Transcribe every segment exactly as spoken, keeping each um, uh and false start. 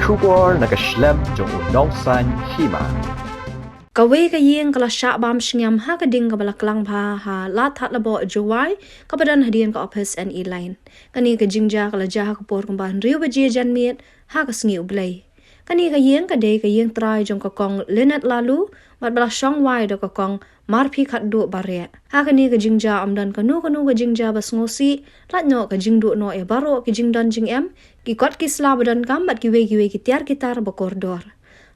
Khubor na ka shlem jong u nongsan hima. Kawei ka ïing ka la shah bam shngiam ha ka ding kaba la klang bha ha Lad Thadlaboh Jowai, kaba don hadien ka office N E Line. Kane ka jingjia ka la jia ha ka por kumba hynriew baje janmiet ha ka sngi U Blei. Kane ka ïing ka dei ka ïing trai jong ka Kong Lynette Laloo, bad ba la shong wai da ka Kong Marphi Khatduh Bareh. Ha kane ka jingjia ym don kano kano ka jingjia ba sngewsih, lait noh ka jingduh noh ïa baroh ki jingdon jingem, ki kot ki sla ba donkam bad kiwei kiwei ki tiar ki tar ba kordor.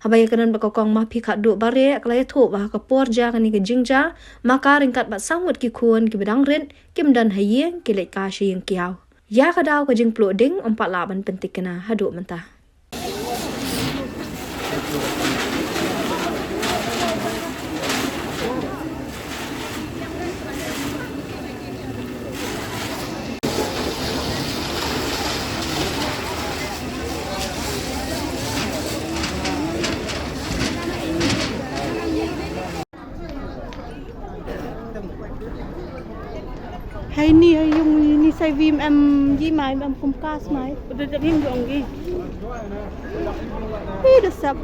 Haba ïakren bad ka Kong Marphi Khatduh Bareh, ka la ïathuh ba ha ka por jia kane ka jingjia, ma ka ryngkat bad saw ngut ki khun kiba dang rit, kim don ha ïing, ki leit kai sha ïing kiaw. Ïa ka daw ka jingpluh ding ym pat lah ban pynthikna haduh mynta. Hei ni, hei yung ni, sai vim em yi mai, em kum kas mai. Udah jadi yung dong gi. Ih, desap.